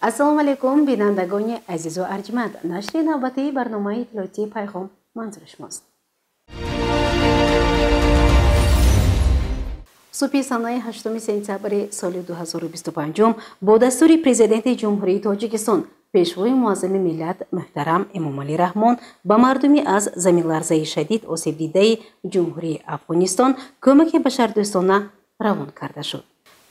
Ассалому алайкум, бинандагони азизу арҷманд. Нашри навбатии барномаи иттилоотии Пайғом манзури шумост. Субҳи санаи 8 сентябри соли 2025 бо дастури Президенти Ҷумҳурии Тоҷикистон, Пешвои муаззами миллат муҳтарам Эмомалӣ Раҳмон ба мардуми аз заминларзаи шадид осебдидаи Ҷумҳурии Афғонистон кӯмаки башардӯстона равон карда шуд.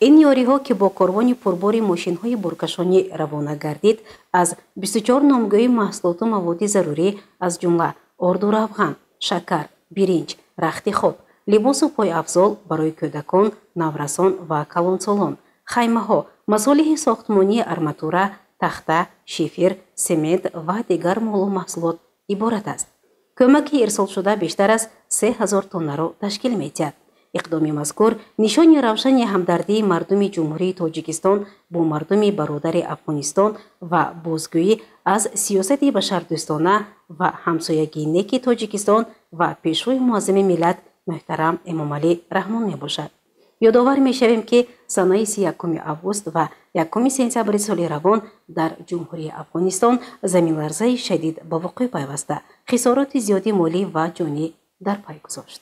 Ин ёриҳо, ки бо корвони пурбори мошинҳои боркашонӣ равона гардид, аз 24 номгӯи маҳсулоту маводи зарурӣ, аз ҷумла орду равған, шакар, биринҷ, рахти хоб, либосу пойафзол барои кӯдакон, наврасон ва калонсолон, хаймаҳо, масолиҳи сохтмонии арматура, тахта, шифер, семент ва дигар молу маҳсулот иборат аст. Кӯмаки ирсолшуда бештар аз 3000 тоннаро ташкил медиҳад. Иқдоми мазкур нишони равшани ҳамдардии мардуми Ҷумҳурии Тоҷикистон бо мардуми бародари Афғонистон ва бозгӯӣ аз сиёсати башардӯстона ва ҳамсоягии неки Тоҷикистон ва Пешвои муаззами миллат муҳтарам Эмомалӣ Раҳмон мебошад. Ёдовар мешавем, ки санаи 31 август ва 1 сентябри соли равон дар Ҷумҳурии Афғонистон заминларзаи шадид ба вуқӯъ пайваста, хисороти зиёди молӣ ва ҷонӣ дар пай гузошт.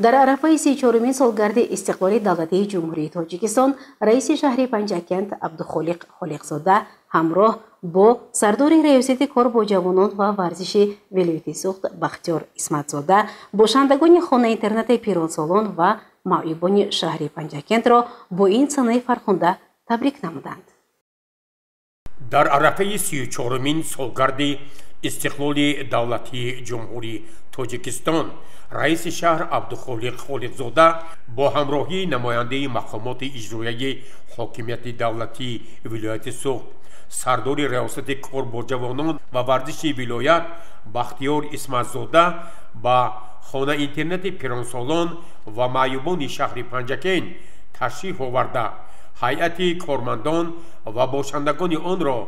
Дар арафаи 34-умин солгарди истиқлоли давлатии Ҷумҳурии Тоҷикистон раиси шаҳри Панҷакент Абдухолиқ Холиқзода ҳамроҳ бо сардори раёсати кор бо ҷавонон ва варзиши вилояти Суғд Бахтиёр Исматзода бошандагони хона-интернати пиронсолон ва маъюбони шаҳри Панҷакентро бо ин санаи фархунда табрик намуданд. Дар арафаи 34-умин солгарди истиқлоли давлатии Ҷумҳурии Тоҷикистон раиси шаҳр Абдухолиқ Холиқзода бо ҳамроҳии намояндаи мақомоти иҷроияи ҳокимияти давлатии вилояти Суғд, сардори раёсати кор бо ҷавонон ва варзиши вилоят Бахтиёр Исматзода ба хона-интернати пиронсолон ва маъюбони шаҳри Панҷакент ташриф оварда, ҳайати кормандон ва бошандагони онро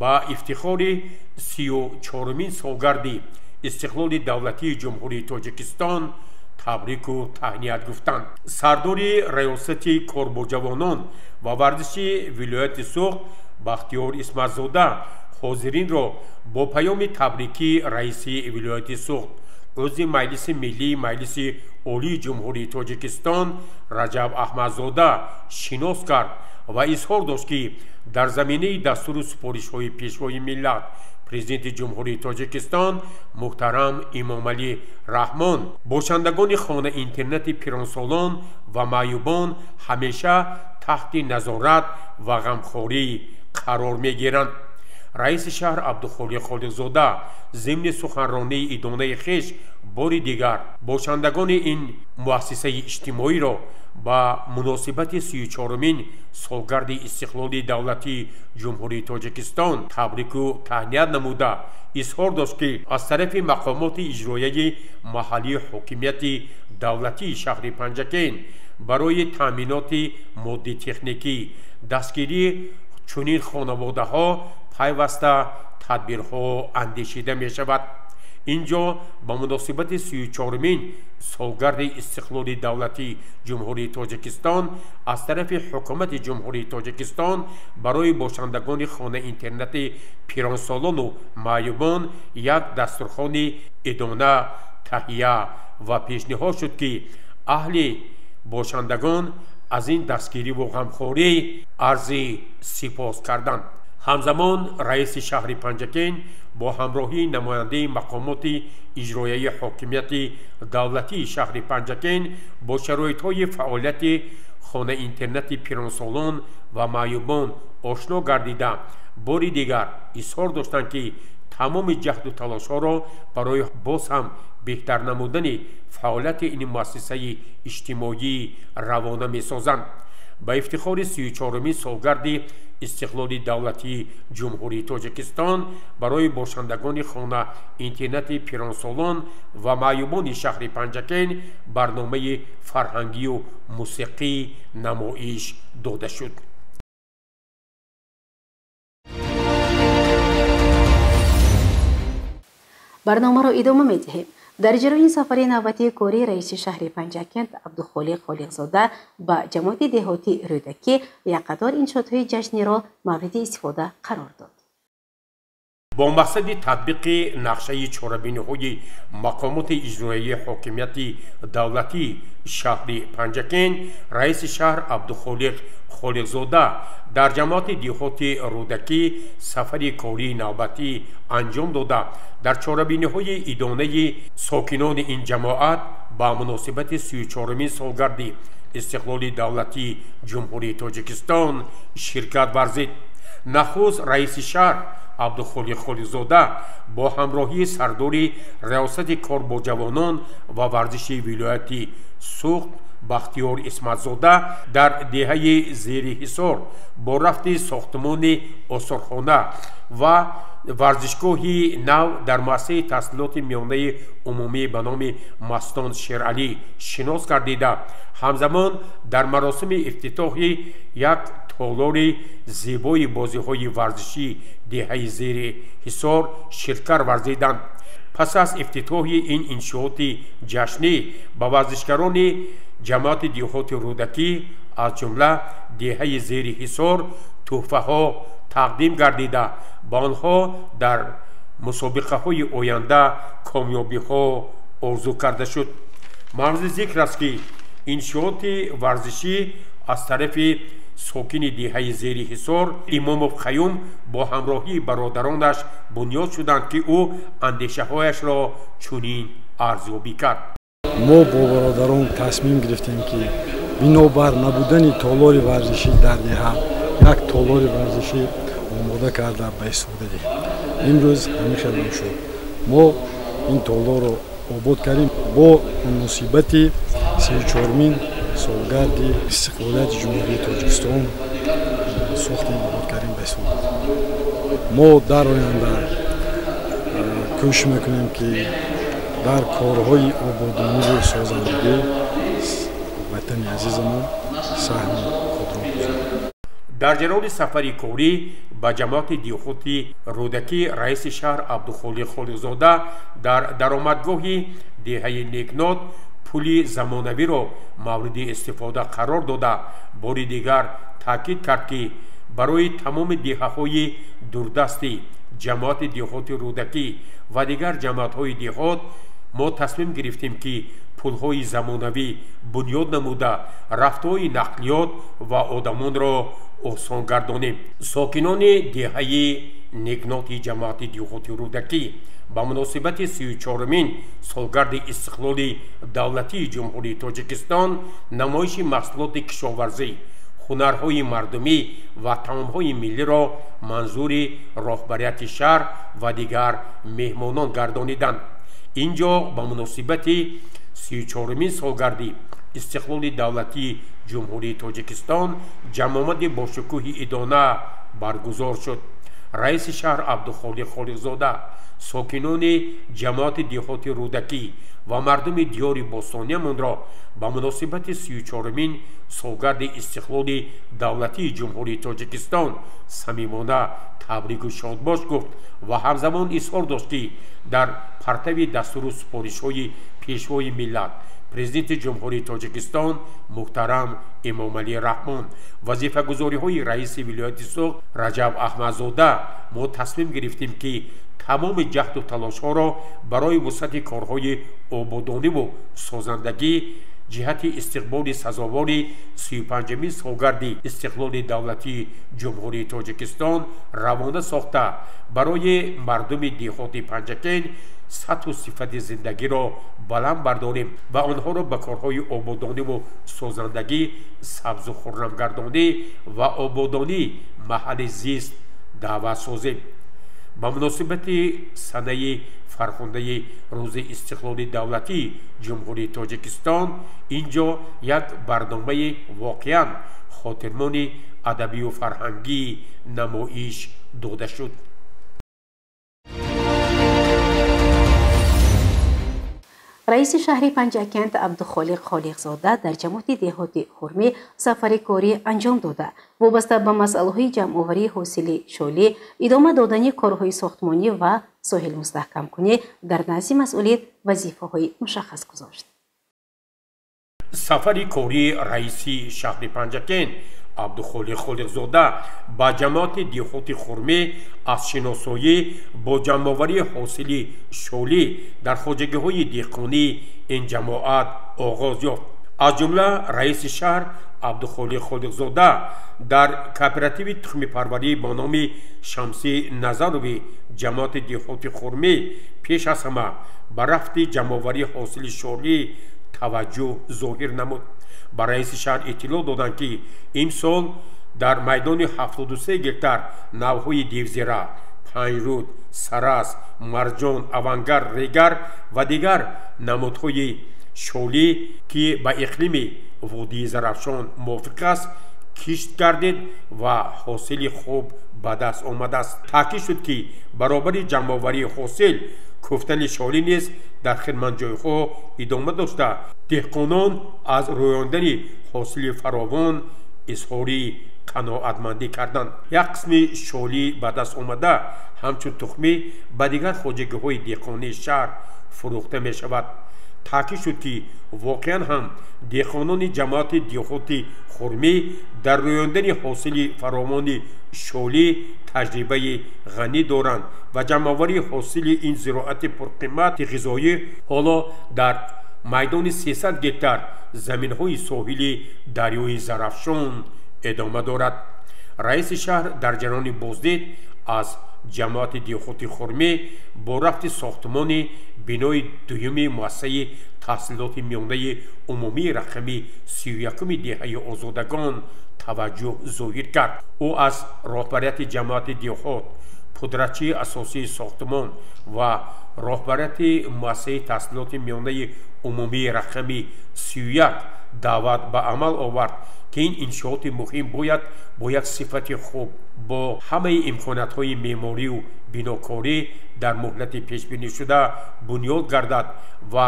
ба ифтихори 34-умин солгарди истиқлоли давлатии Ҷумҳурии Тоҷикистон табрику таҳният гуфтанд. Сардори раёсати кор бо ҷавонон ва варзиши вилояти Суғд Бахтиёр Исматзода ҳозиринро бо паёми табрикӣ раиси вилояти Суғд, узви Маҷлиси Миллии Маҷлиси Олии Ҷумҳурии Тоҷикистон Раҷаб Аҳмадзода шинос кард ва изҳор дошт, ки дар заминаи дастуру супоришҳои Пешвои миллат, Президенти Ҷумҳурии Тоҷикистон муҳтарам Эмомалӣ Раҳмон бошандагони хона-интернати пиронсолон ва маъюбон ҳамеша таҳти назорат ва ғамхорӣ қарор мегиранд. Раиси шаҳр Абдухолиқ Холиқзода зимни суханронии идонаи хеш бори дигар бошандагони ин муассисаи иҷтимоиро ба муносибати 34-умин солгарди истиқлоли давлатии Ҷумҳурии Тоҷикистон табрику таҳният намуда, изҳор дошт, ки аз тарафи мақомоти иҷроияи маҳаллии ҳокимияти давлатии шаҳри Панҷакент барои таъминоти моддитехникӣ, дастгирии чунин хонаводаҳо пайваста тадбирҳо андешида мешавад. Инҷо ба муносибати 34-умин солгарди истиқлоли давлатии Ҷумҳурии Тоҷикистон аз тарафи ҳукумати Ҷумҳурии Тоҷикистон барои бошандагони хона-интернати пиронсолону маъюбон як дастурхони идона таҳия ва пешниҳод шуд, ки аҳли бошандагон аз ин дастгириву ғамхорӣ арзи сипос карданд. Ҳамзамон раиси шаҳри Панҷакент бо ҳамроҳии намояндаи мақомоти иҷроияи ҳокимияти давлатии шаҳри Панҷакент бо шароитҳои фаъолияти хона-интернати пиронсолон ва маъюбон ошно гардида, бори дигар изҳор доштанд, ки тамоми ҷаҳду талошҳоро барои боз ҳам беҳтар намудани фаъолияти ин муассисаи иҷтимоӣ равона месозанд. Ба ифтихори 34-умин солгарди истиқлоли давлатии Ҷумҳурии Тоҷикистон барои бошандагони хона-интернати пиронсолон ва маъюбони шаҳри Панҷакент барномаи фарҳангию мусиқӣ намоиш дода шуд. Барномаро идома медиҳем. Дар ҷараёни сафари навбатии корӣ раиси шаҳри Панҷакент Абдухолиқ Холиқзода ба ҷамоати деҳоти Рӯдакӣ як қатор иншоотҳои ҷашниро мавриди истифода қарор дод. Бо мақсади татбиқи нақшаи чорабиниҳои мақомоти иҷроияи ҳокимияти давлатии шаҳри Панҷакент, раиси шаҳр Абдухолиқ Холиқзода дар ҷамоати деҳоти Рӯдакӣ сафари кории навбатӣ анҷом дода, дар чорабиниҳои идонаи сокинони ин ҷамоат ба муносибати 34-умин солгарди истиқлоли давлатии Ҷумҳурии Тоҷикистон ширкат варзид. Нахуст раиси шаҳр Абдухолиқ Холиқзода бо ҳамроҳии сардори риёсати кор бо ҷавонон ва варзиши вилояти Суғд Бахтиёр Исматзода дар деҳаи Зери Ҳисор бо рафти сохтмони осорхона ва варзишгоҳи нав дар муассисаи таҳсилоти миёнаи умумӣ ба номи Мастон Шералӣ шинос гардида, ҳамзамон дар маросими ифтитоҳи як толори зебои бозиҳои варзишӣ деҳаи Зери Ҳисор ширкат варзиданд. Пас аз ифтитоҳи ин иншооти ҷашнӣ ба варзишгарони ҷамоати деҳоти Рӯдакӣ, аз ҷумла деҳаи Зери Ҳисор, тӯҳфаҳо тақдим гардида, ба онҳо дар мусобиқаҳои оянда комёбиҳо орзу карда шуд. Мавриди зикр аст, ки иншооти варзишӣ аз тарафи сокини деҳаи Зери Ҳисор Имомов Қаюм бо ҳамроҳии бародаронаш бунёд шуданд, ки ӯ андешаҳояшро чунин арзёбӣ кард. Мо бо бародарон тасмим гирифтем, ки бинобар набудани толори варзишӣ дар деҳа як толори варзишӣ омода карда ба истифода диҳем. Имрӯз ҳамин хел шуд. Мо ин толорро обод кардем бо муносибати 34-умин солгарди истиқлолияти Ҷумҳурии Тоҷикистон сохтем, обод кардем, ба истифода додем. Мо дар оянда кӯшиш мекунем, ки дар корҳои ободониву созандагӣ ватани азизамон саҳми худро гузорем. Дар ҷараёни сафари корӣ ба ҷамоати деҳоти Рӯдакӣ раиси шаҳр Абдухолиқ Холиқзода дар даромадгоҳи деҳаи Некнот пули замонавиро мавриди истифода қарор дода, бори дигар таъкид кард, ки барои тамоми деҳаҳои дурдасти ҷамоати деҳоти Рӯдакӣ ва дигар ҷамоатҳои деҳот мо тасмим гирифтем, ки пулҳои замонавӣ бунёд намуда, рафтҳои нақлиёт ва одамонро осон гардонем. Сокинони деҳаи Некноти ҷамоати деҳоти Рӯдакӣ ба муносибати 34-умин солгарди истиқлоли давлатии Ҷумҳурии Тоҷикистон намоиши маҳсулоти кишоварзӣ, ҳунарҳои мардумӣ ва таомҳои миллиро манзури роҳбарияти шаҳр ва дигар меҳмонон гардониданд. Ин ҷо ба муносибати 34-умин солгарди истиқлоли давлатии Ҷумҳурии Тоҷикистон ҷамъомади бошукӯҳи идона баргузор шуд. Раиси шаҳр Абдухолиқ Холиқзода сокинони ҷамоати деҳоти Рӯдакӣ ва мардуми диёри бостониямонро ба муносибати 34-умин солгарди истиқлоли давлатии Ҷумҳурии Тоҷикистон самимона табрику шодбош гуфт ва ҳамзамон изҳор дошт, ки дар партави дастуру супоришҳои Пешвои миллат, Президенти Ҷумҳурии Тоҷикистон муҳтарам Эмомалӣ Раҳмон, вазифагузориҳои раиси вилояти Суғд Раҷаб Аҳмадзода мо тасмим гирифтем, ки тамоми ҷаҳду талошҳоро барои вусъати корҳои ободониву созандагӣ ҷиҳати истиқболи сазовори 35-умин солгарди истиқлоли давлатии Ҷумҳурии Тоҷикистон равона сохта, барои мардуми деҳоти Панҷакент сатҳу сифати зиндагиро баланд бардорем ва онҳоро ба корҳои ободониву созандагӣ, сабзу хуррамгардонӣ ва ободонии маҳалли зист даъват созем. Ба муносибати санаи фархундаи рӯзи истиқлоли давлатии Ҷумҳурии Тоҷикистон ин ҷо як барномаи воқеан хотирмони адабию фарҳангии намоиш дода шуд. Раиси шаҳри Панҷакент Абдухолиқ Холиқзода дар ҷамоати деҳоти Хурмӣ сафари корӣ анҷом дода, вобаста ба масъалаҳои ҷамъоварии ҳосили шолӣ, идома додани корҳои сохтмонӣ ва соҳилмустаҳкамкунӣ дар назди масъулин вазифаҳои мушаххас гузошт. Сафари кории раиси шаҳри Панҷакент Абдухолиқ Холиқзода ба ҷамоати деҳоти Хурмӣ аз шиносоӣ бо ҷамъоварии ҳосили шолӣ дар хоҷагиҳои деҳқонии ин ҷамоат оғоз ёфт. Аз ҷумла раиси шаҳр Абдухолиқ Холиқзода дар кооперативи тухмипарварӣ бо номи Шамсӣ Назарови ҷамоати деҳоти Хурмӣ пеш аз ҳама ба рафти ҷамъоварии ҳосили шолӣ таваҷҷӯҳ зоҳир намуд. Ба раиси шаҳр иттилоъ доданд, ки имсол дар майдони 73 гектар навъҳои девзира, панҷруд, сарас, марҷон, авангар, регар ва дигар намудҳои шолӣ, ки ба иқлими водии Зарафшон мувофиқ аст, кишт гардид ва ҳосили хуб ба даст омадааст. Таъкид шуд, ки баробари ҷамъоварии ҳосил кӯфтани шолӣ низ дар хирманҷойҳо идома дошта, деҳқонон аз рӯёндани ҳосили фаровон изҳори қаноатмандӣ карданд. Як қисми шолӣ ба даст омада ҳамчун тухмӣ ба дигар хоҷагиҳои деҳқонии шаҳр фурӯхта мешавад. Таъкид шуд, ки воқеан ҳам деҳқонони ҷамоати деҳоти Хурмӣ дар рӯёндани ҳосили фаровони шолӣ таҷрибаи ғанӣ доранд ва ҷамъоварии ҳосили ин зироати пурқимати ғизоӣ ҳоло дар майдони 300 гектар заминҳои соҳили дарёи Зарафшон идома дорад. Раиси шаҳр дар ҷараёни боздид аз ҷамоати деҳоти Хурмӣ бо рафти сохтмони бинои дуюми муассисаи таҳсилоти миёнаи умумии рақами 31-уми деҳаи Озодагон таваҷҷӯҳ зоҳир кард. Ӯ аз роҳбарияти ҷамоати деҳот, пудратчии асосии сохтмон ва роҳбарияти муассисаи таҳсилоти миёнаи умумии рақами 31 даъват ба амал овард, ки ин иншооти муҳим бояд бо як сифати хуб, бо ҳамаи имкониятҳои меъморию бинокорӣ дар муҳлати пешбинишуда бунёд гардад ва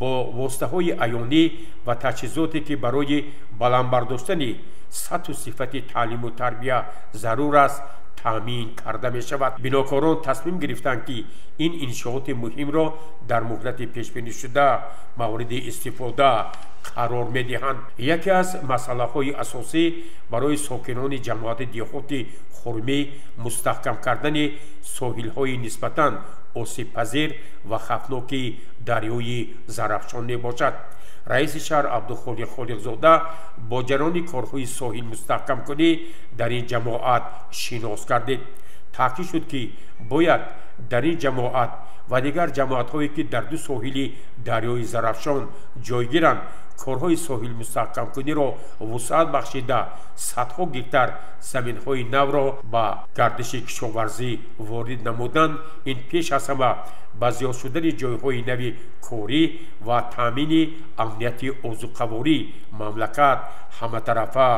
бо воситаҳои аёнӣ ва таҷҳизоте, ки барои баланд бардоштани сатҳу сифати таълиму тарбия зарур аст, таъмин карда мешавад. Бинокорон тасмим гирифтанд, ки ин иншооти муҳимро дар муҳлати пешбинишуда мавриди истифода қарор медиҳанд. Яке аз масъалаҳои асосӣ барои сокинони ҷамоати деҳоти Хурмӣ мустаҳкам кардани соҳилҳои нисбатан осебпазир ва хавфноки дарёи Зарафшон мебошад. Раиси шаҳр Абдухолиқ Холиқзода бо ҷараёни корҳои соҳилмустаҳкамкунӣ дар ин ҷамоат шинос гардид. Таъкид шуд, ки бояд дар ин ҷамоат ва дигар ҷамоатҳое, ки дар ду соҳили дарёи Зарафшон ҷойгиранд, корҳои соҳилмустаҳкамкуниро вусъат бахшида, садҳо гектар заминҳои навро ба гардиши кишоварзӣ ворид намуданд. Ин пеш аз ҳама ба зиёд шудани ҷойҳои нави корӣ ва таъмини амнияти озуқавории мамлакат ҳаматарафа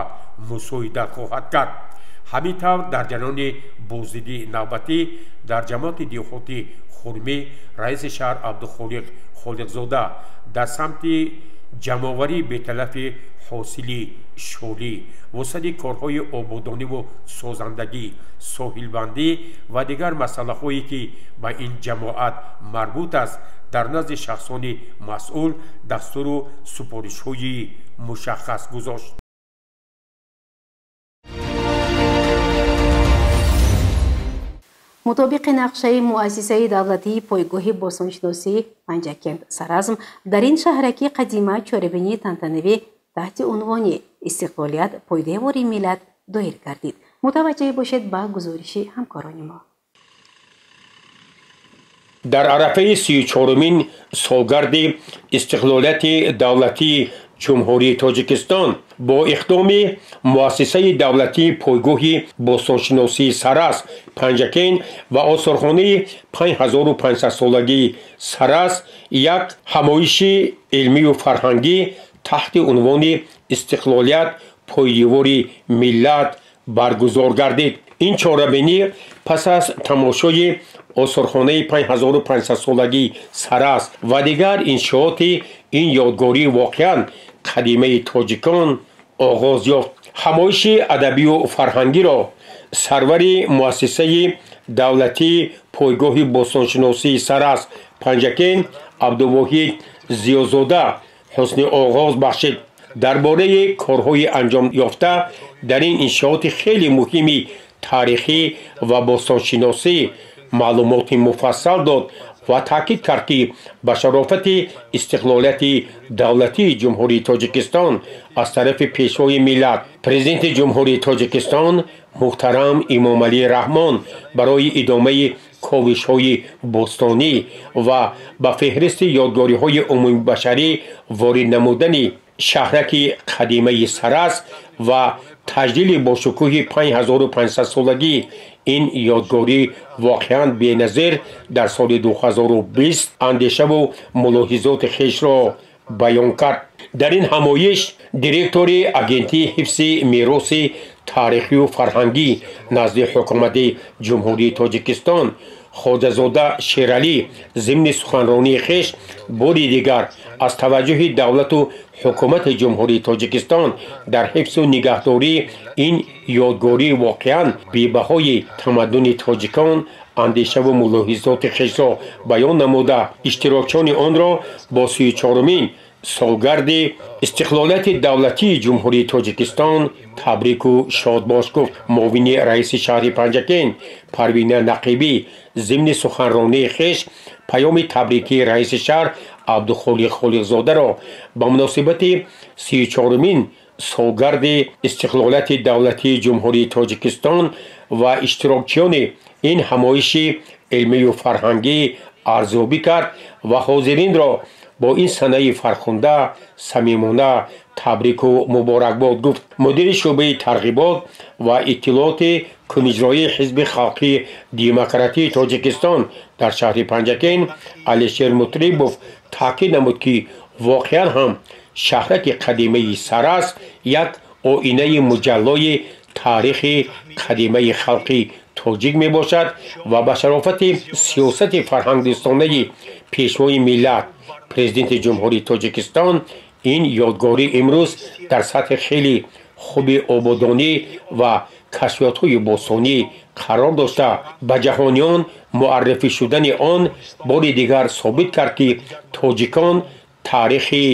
мусоидат хоҳад кард. Ҳамин тавр дар ҷараёни боздиди навбатӣ дар ҷамоати деҳоти Хурмӣ раиси шаҳр Абдухолиқ Холиқзода дар самти ҷамъоварии беталафи ҳосили шолӣ, вусъати корҳои ободониву созандагӣ, соҳилбандӣ ва дигар масъалаҳое, ки ба ин ҷамоат марбут аст, дар назди шахсони масъул дастуру супоришҳои мушаххас гузошт. Мутобиқи нақшаи муассисаи давлатии пойгоҳи бостоншиносии Панҷакент Саразм дар ин шаҳраки қадима чорабинии тантанавӣ таҳти унвони «Истиқлолият пойдевори миллат» доир гардид. Мутаваҷҷеҳ бошед ба гузориши ҳамкорони мо. Дар арафаи 34-умин солгарди истиқлолияти давлатии Ҷумҳурии Тоҷикистон бо иқдоми муассисаи давлатии пойгоҳи бостоншиносии Сарас Панҷакент ва осорхонаи 5500-солагии Сарас як ҳамоиши илмию фарҳангӣ таҳти унвони «Истиқлолият пойдевори миллат» баргузор гардид. Ин чорабинӣ пас аз тамошои осорхонаи 5500-солагии Сарас ва дигар иншооти ин ёдгории воқеан қадимаи тоҷикон оғоз ёфт. Ҳамоиши адабию фарҳангиро Сарвари муассисаи давлатии пойгоҳи бостоншиносии Сарас Панҷакент Абдувоҳид Зиёзода ҳусни оғоз бахшид. Дар бораи корҳои анҷомёфта дар ин иншооти хеле муҳими таърихӣ ва бостоншиносӣ маълумоти муфассал дод ва таъкид кард, ки ба шарофати истиқлолияти давлатии Ҷумҳурии Тоҷикистон аз тарафи Пешвои миллат, Президенти Ҷумҳурии Тоҷикистон муҳтарам Эмомалӣ Раҳмон барои идомаи ковишҳои бостонӣ ва ба феҳристи ёдгориҳои умумибашарӣ ворид намудани шаҳраки қадимаи Сарас ва таҷлили бошукӯҳи 5500-солагии ин ёдгорӣ воқеан беназир дар соли 2020 андешаву мулоҳизоти хешро баён кард. Дар ин ҳамоиш директори Агентии ҳифзи мероси таърихию фарҳангӣ назди Ҳукумати Ҷумҳурии Тоҷикистон Хоҷазода Шералӣ зимни суханронии хеш бори дигар аз таваҷҷӯҳи давлату ҳукумати Ҷумҳурии Тоҷикистон дар ҳифзу нигаҳдории ин ёдгории воқеан бебаҳои тамаддуни тоҷикон андешаву мулоҳизоти хешро баён намуда, иштирокчиёни онро бо 34-умин солгарди истиқлолияти давлатии Ҷумҳурии Тоҷикистон табрику шодбош гуфт. Муовини раиси шаҳри Панҷакент Парвина Нақибӣ зимни суханронии хеш паёми табрикии раиси шаҳр Абдухолиқ Холиқзодаро ба муносибати 34-умин солгарди истиқлолияти давлатии Ҷумҳурии Тоҷикистон ва иштирокчиёни ин ҳамоиши илмию фарҳангӣ арзёбӣ кард ва ҳозиринро бо ин санаи фархунда самимона табрику муборакбод гуфт. Мудири шӯъбаи тарғибот ва иттилооти куниҷроии Ҳизби халқии демократии Тоҷикистон дар шаҳри Панҷакент Алишер Мутрибов таъкид намуд, ки воқеан ҳам шаҳраки қадимаи Сарас як оинаи муҷаллои таърихи қадимаи халқи тоҷик мебошад ва ба шарофати сиёсати фарҳангдӯстонаи Пешвои миллат, Президенти Ҷумҳурии Тоҷикистон ин ёдгорӣ имрӯз дар сатҳи хеле хуби ободонӣ ва кашфиётҳои бостонӣ қарор дошта, ба ҷаҳониён муаррифӣ шудани он бори дигар собит кард, ки тоҷикон таърихи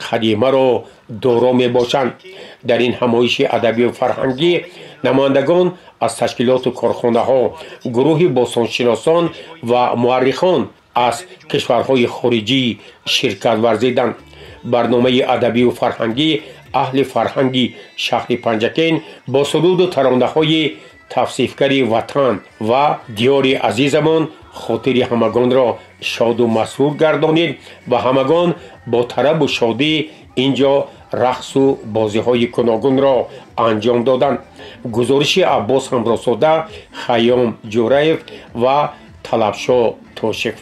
қадимаро доро мебошанд. Дар ин ҳамоиши адабию фарҳангӣ намояндагон аз ташкилоту корхонаҳо, гурӯҳи бостоншиносон ва муаррихон аз кишварҳои хориҷӣ ширкат варзиданд. Барномаи адабию фарҳангӣ аҳли фарҳанги шаҳри Панҷакент бо суруду таронаҳои тавсифгари ватан ва диёри азизамон хотири ҳамагонро шоду масрур гардонид ва ҳамагон бо тарабу шодӣ ин ҷо рақсу бозиҳои гуногунро анҷом доданд. Гузориши Аббос Ҳамросода, Хайём Ҷӯраев ва Талабшо Тошев.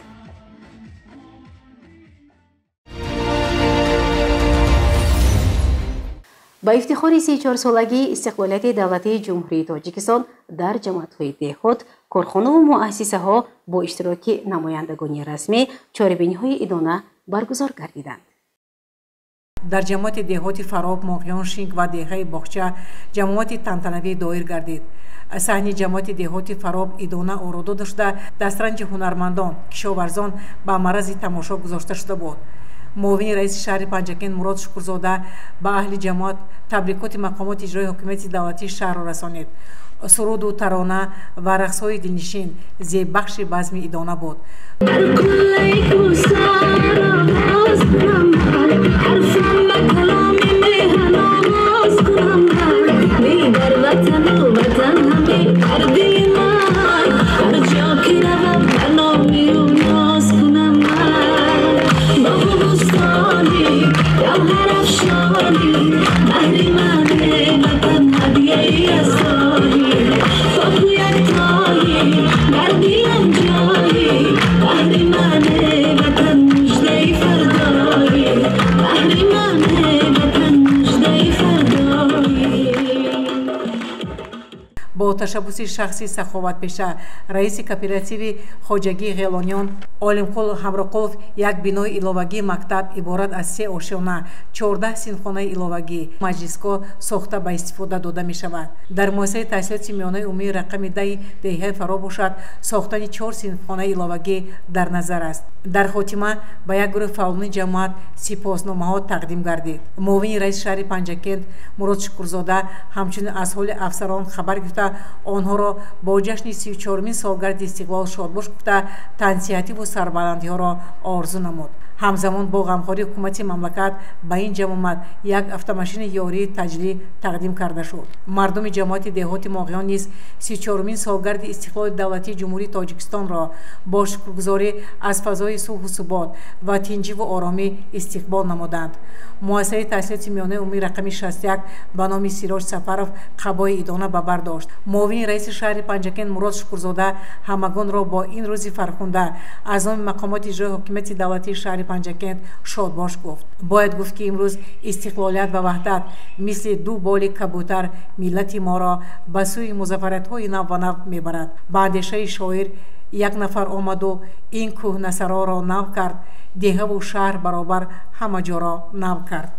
Ба ифтихори 34-солагии истиқлолияти давлатии Ҷумҳурии Тоҷикистон дар ҷамоатҳои деҳот, корхонаву муассисаҳо бо иштироки намояндагони расмӣ чорабиниҳои идона баргузор гардиданд. Дар ҷамоати деҳоти Фароб, Моғиён, Шинк ва деҳаи Боғча ҷамоати тантанавӣ доир гардид. Саҳни ҷамоати деҳоти Фароб идона орода шуда, дастранҷи ҳунармандон, кишоварзон ба маърази тамошо гузошта шуда буд. Муовини раиси шаҳри Панҷакент Мурод Шукурзода ба аҳли ҷамоат табрикоти мақомоти иҷрои ҳокимияти давлатии шаҳрро расонид. Суруду тарона ва рақсҳои дилнишин зеббахши базми идона буд. Ташаббуси шахси саховатпеша, раиси кооперативи хоҷагии Ғелониён Олимқул Ҳамроқулов як бинои иловагии мактаб иборат аз 3 ошёна, 14 синфхонаи иловагӣ, маҷлисгоҳ сохта ба истифода дода мешавад. Дар муассисаи таҳсилоти миёнаи умумии рақами 10 деҳаи Фароб бошад, сохтани 4 синфхонаи иловагӣ дар назар аст. Дар хотима ба як гурӯҳи фаъолони ҷамоат сипосномаҳо тақдим гардид. Муовини раиси шаҳри Панҷакент Мурод Шукурзода ҳамчунин аз ҳоли афсарон хабар гирифта, онҳоро бо ҷашни 34-мин солгарди истиқлол шодбош гуфта, тансиҳативу сарбаландиҳоро орзу намуд. Ҳамзамон бо ғамхории ҳукумати мамлакат ба ин ҷамоат як автомашини ёрии таҷлӣ тақдим карда шуд. Мардуми ҷамоати деҳоти Моғиён низ 34-мин солгарди истиқлоли давлатии Ҷумҳурии Тоҷикистонро бо шукргузорӣ аз фазои сулҳу субот ва тинҷиву оромӣ истиқбол намуданд. Муассисаи таҳсилоти миёнаи умумии рақами 61 ба номи Сироҷ Сафаров қабои идона ба бар дошт. Муовини раиси шаҳри Панҷакент Мурод Шукурзода ҳамагонро бо ин рӯзи фархунда аз номи мақомоти иҷрои ҳокимияти давлатии шаҳри Панҷакент шодбош гуфт. Бояд гуфт, ки имрӯз истиқлолият ва ваҳдат мисли ду боли кабутар миллати моро ба сӯи музаффариятҳои нав ба нав мебарад. Ба андешаи шоир, як нафар омаду ин кӯҳнасароро нав кард, деҳаву шаҳр баробар ҳама ҷоро нав кард.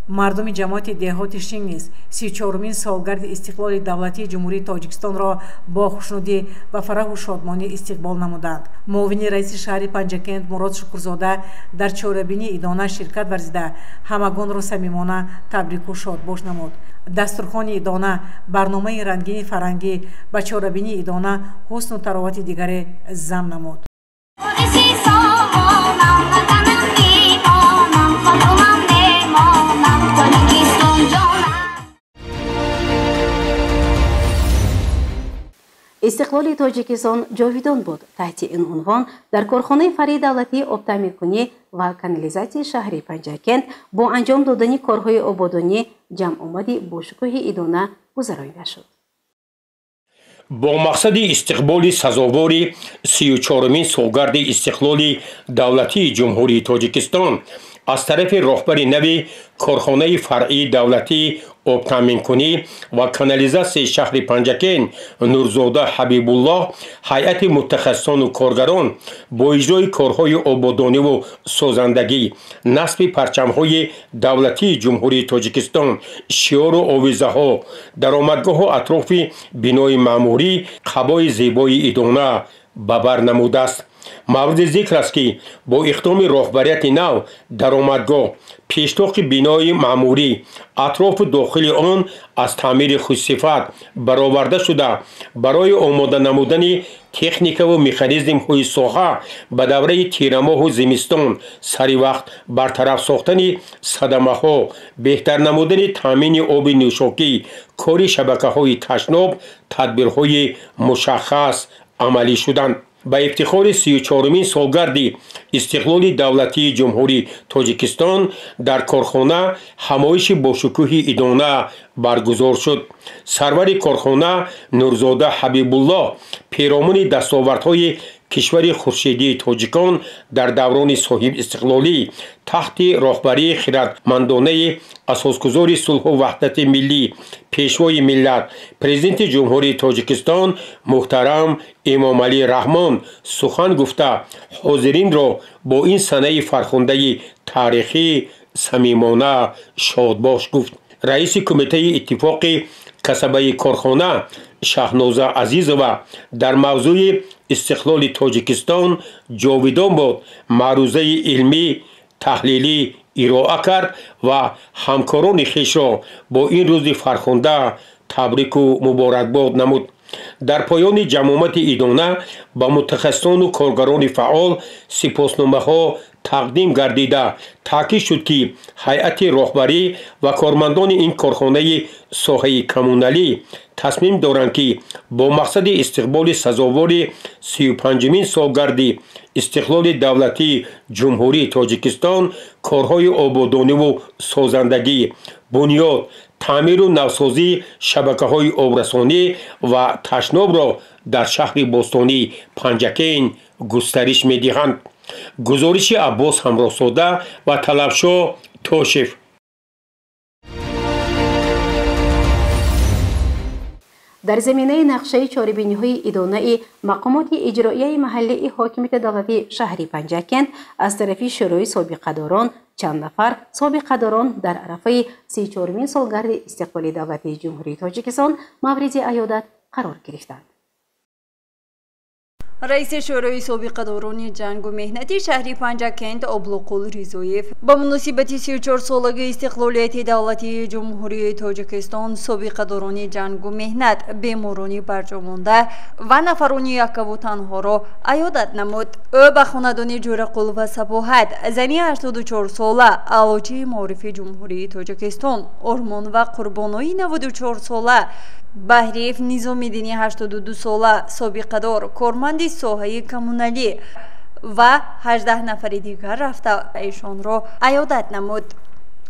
Мардуми ҷамоати деҳоти Шинг низ 34-мин солгарди истиқлоли давлатии Ҷумҳурии Тоҷикистонро бо хушнудӣ ва фараҳу шодмонӣ истиқбол намуданд. Муовини раиси шаҳри Панҷакент Мурод Шукурзода дар чорабинии идона ширкат варзида, ҳамагонро самимона табрику шодбош намуд. Дастурхони идона, барномаи рангини фарҳангӣ ба чорабинии идона ҳусну таровати дигаре зам намуд. Истиқлоли Тоҷикистон ҷовидон буд. Таҳти ин унвон дар корхонаи фаръии давлатии обтаъминкунӣ ва канализатсияи шаҳри Панҷакент бо анҷом додани корҳои ободонӣ ҷамъомади бошукӯҳи идона гузаронида шуд. Бо мақсади истиқболи сазовори 34-мин солгарди истиқлоли давлатии Ҷумҳурии Тоҷикистон аз тарафи роҳбари нави корхонаи фаръии давлатии обтаъминкунӣ ва канализатсияи шаҳри Панҷакент Нурзода Ҳабибуллоҳ ҳайати мутахассисону коргарон бо иҷрои корҳои ободониву созандагӣ, насби парчамҳои давлатии Ҷумҳурии Тоҷикистон, шиору овезаҳо, даромадгоҳу атрофи бинои маъмурӣ қабои зебои идона ба бар намудааст. Мавриди зикр аст, ки бо иқдоми роҳбарияти нав даромадгоҳ, пештоқи бинои маъмурӣ, атрофу дохили он аз таъмири хушсифат бароварда шуда, барои омода намудани техникаву механизмҳои соҳа ба давраи тирамоҳу зимистон саривақт бартараф сохтани садамаҳо, беҳтар намудани таъмини оби нӯшокӣ, кори шабакаҳои ташноб, тадбирҳои мушаххас амалӣ шуданд. Ба ифтихори 34-мин солгарди истиқлоли давлатии Ҷумҳурии Тоҷикистон дар корхона ҳамоиши бошукӯҳи идона баргузор шуд. Сарвари корхона Нурзода Ҳабибуллоҳ перомуни дастовардҳои кишвари хуршедии тоҷикон дар даврони соҳибистиқлолӣ таҳти роҳбарии хиратмандонаи асосгузори сулҳу ваҳдати миллӣ, пешвои миллат, президенти Ҷумҳурии Тоҷикистон муҳтарам Эмомалӣ Раҳмон сухан гуфта, ҳозиринро бо ин санаи фархундаи таърихӣ самимона шодбош гуфт. Раиси кумитаи иттифоқи касабаи корхона Шаҳноза Азизова дар мавзӯи истиқлоли Тоҷикистон ҷовидон буд маърузаи илмӣ таҳлилӣ ироа кард ва ҳамкорони хешро бо ин рӯзи фархунда табрику муборакбод намуд. Дар поёни ҷамъомати идона ба мутахассисону коргарони фаъол сипосномаҳо тақдим гардида, таъкид шуд, ки ҳайати роҳбарӣ ва кормандони ин корхонаи соҳаи коммуналӣ тасмим доранд, ки бо мақсади истиқболи сазовори 35-мин солгарди истиқлоли давлатии Ҷумҳурии Тоҷикистон корҳои ободониву созандагӣ, бунёд, таъмиру навсозии шабакаҳои обрасонӣ ва ташнобро дар шаҳри бостонӣ Панҷакент густариш медиҳанд. Гузориши Аббос Ҳамроҳзода ва Талабшо Тошев. Дар заминаи нақшаи чорабиниҳои идонаи мақомоти иҷроияи маҳаллии ҳокимияти давлатии шаҳри Панҷакент аз тарафи Шӯрои собиқадорон чанд нафар собиқадорон дар арафаи 34-мин солгарди истиқлоли давлатии Ҷумҳурии Тоҷикистон мавриди аёдат қарор гирифтанд. Раиси Шӯрои собиқадорони ҷангу меҳнати шаҳри Панҷакент Облуқул Ризоев ба муносибати 34-солагии истиқлолияти давлатии Ҷумҳурии Тоҷикистон собиқадорони ҷангу меҳнат, беморони барҷомонда ва нафарони яккаву танҳоро аёдат намуд. Ӯ ба хонадони Ҷӯрақул ва Сабоҳат, зани 84-сола, аълочии маорифи Ҷумҳурии Тоҷикистон, Ормон ва Қурбонои 94-сола, Баҳриев Низомиддини 82-сола, собиқадор, корманди соҳаи коммуналӣ ва 18 нафари дигар рафта эшонро аёдат намуд.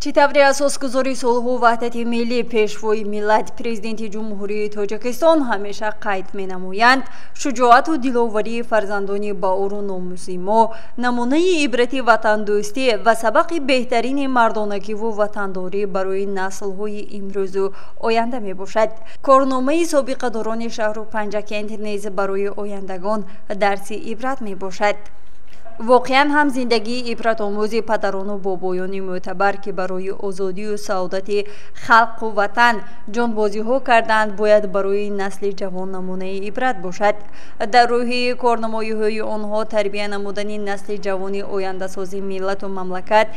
Чӣ тавре асосгузори сулҳу ваҳдати миллӣ, пешвои миллат, президенти Ҷумҳурии Тоҷикистон ҳамеша қайд менамоянд, шуҷоату диловарии фарзандони баору номуси мо намунаи ибрати ватандӯстӣ ва сабақи беҳтарини мардонагиву ватандорӣ барои наслҳои имрӯзу оянда мебошад. Корномаи собиқадорони шаҳру Панҷакент низ барои ояндагон дарси ибрат мебошад. Воқеан ҳам зиндагии ибратомӯзи падарону бобоёни мӯътабар, ки барои озодию саодати халқу ватан ҷонбозиҳо карданд, бояд барои насли ҷавон намунаи ибрат бошад. Дар рӯҳи корнамоиҳои онҳо тарбия намудани насли ҷавони ояндасози миллату мамлакат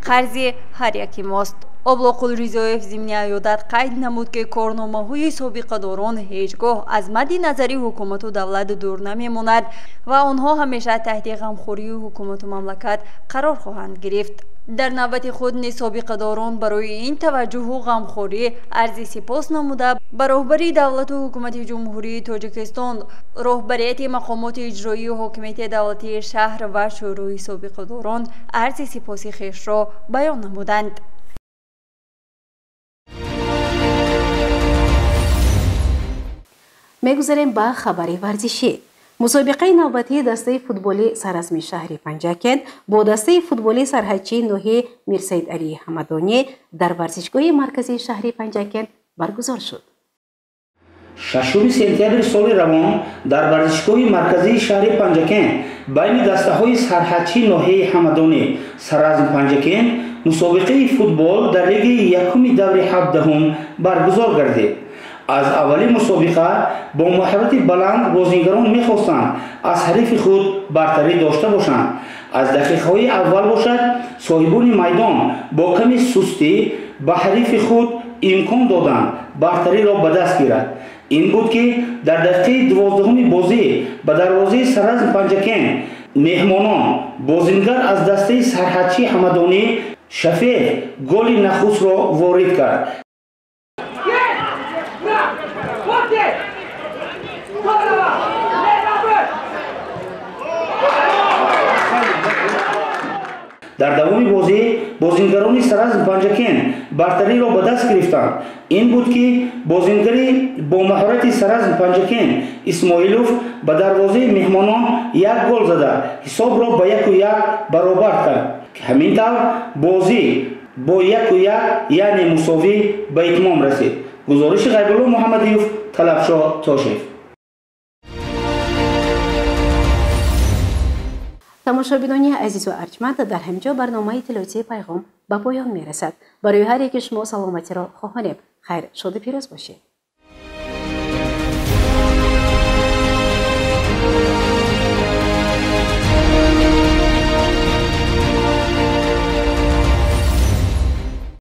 қарзи ҳар яки мост. Облоқул Ризоев зимни аёдат қайд намуд, ки корномаҳои собиқадорон ҳеҷ гоҳ аз мадди назари ҳукумату давлат дур намемонад ва онҳо ҳамеша таҳти ғамхории ҳукумату мамлакат қарор хоҳанд гирифт. Дар навбати худ низ собиқадорон барои ин таваҷҷӯҳу ғамхорӣ арзи сипос намуда, ба роҳбарии давлату ҳукумати Ҷумҳурии Тоҷикистон, роҳбарияти мақомоти иҷроии ҳокимияти давлатии шаҳр ва Шӯрои собиқадорон арзи сипоси хешро баён намуданд. Мегузарем ба хабари варзишӣ. Мусобиқаи навбатии дастаи футболи саразми шаҳри Панҷакент бо дастаи футболи сарҳадчии ноҳияи Мирсаид Алии Ҳамадонӣ дар варзишгоҳи марказии шаҳри Панҷакент баргузор шуд. 6 сентябри соли равон дар варзишгоҳи марказии шаҳри Панҷакент байни дастаҳои сарҳадчии ноҳияи Ҳамадонӣ Саразм Панҷакент мусобиқаи футбол дар лигаи якуми даври 17 баргузор гардид. Аз аввали мусобиқа бо маҳорати баланд бозигарон мехостанд аз ҳарифи худ бартарӣ дошта бошанд. Аз дақиқаҳои аввал бошад, соҳибони майдон бо ками сустӣ ба ҳарифи худ имкон доданд бартариро ба даст гирад. Ин буд, ки дар дақиқаи 12-уми бозӣ ба дарвозаи Саразм Панҷакент меҳмонон бозингар аз дастаи сарҳадчии Ҳамадонӣ Шафеев голи нахустро ворид кард. Дар давоми бозӣ бозингарони Саразм Панҷакент бартариро ба даст гирифтанд. Ин буд, ки бозингари бо маҳорати Саразм Панҷакент Исмоилов ба дарвозаи меҳмонон як гол зада ҳисобро ба 1-1 баробар кард. Ҳамин тавр бозӣ бо 1-1, яъне мусовӣ, ба итмом расид. Гузориши Ғайбулло Муҳаммадиев, Талабшоҳ Тошев. Тамошобинони азизу арҷманд, дар ҳаминҷо барномаи иттилоотии Пайғом ба поён мерасад. Барои ҳар яки шумо саломатиро хоҳонем. Хайр, шоду пирӯз бошед.